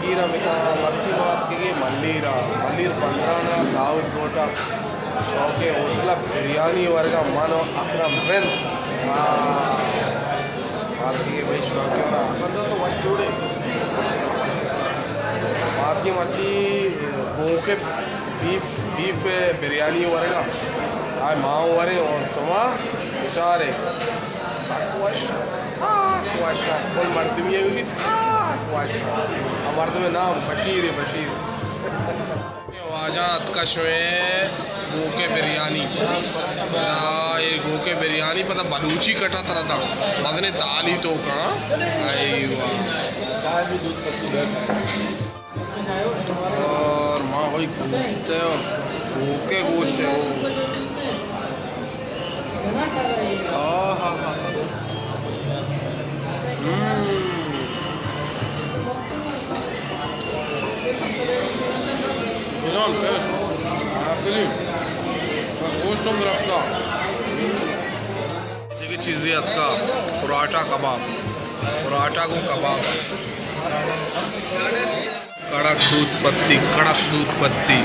گیر ءَ بتا، مرچی ما اتکگیں ملیر ءَ، ملیر پندرہ نا داؤد گوٹھ ءَ شوقیں ہوٹل ءَ بریانی ورگ ءَ من و اکرم رند۔ آ، ما اتکگیں بھئی شوقیں ورگ ءَ۔ اکرم جان تو وش جوڑے۔ ما اتکگیں مرچی گوکے بیف، بیف بریانی ورگ ءَ۔ آئے ما وریں اور شما بچارے۔ سک وش، سک وش۔ کل مردمی ءَ گوشی سک وش۔ آ مردم ءِ نام بشیر، بشیر۔ واجہ اتکا شوئے گوکے بریانی۔ اے گوکے بریانی پدا بلوچی کٹا ترا دا۔ مزنیں تالی تو کاں۔ اے واہ۔ اور ماں بھائی گوشت ہے، گوکے گوشت ہے وہ۔ آہا۔ ہم۔ کدام ٹیسٹ؟ آخری۔ گوشت ہم رکھتا۔ دیگہ چیزے اتکا، پراٹھا کباب، پراٹھا گوں کباب۔ کڑک دودھ پتی، کڑک دودھ پتی۔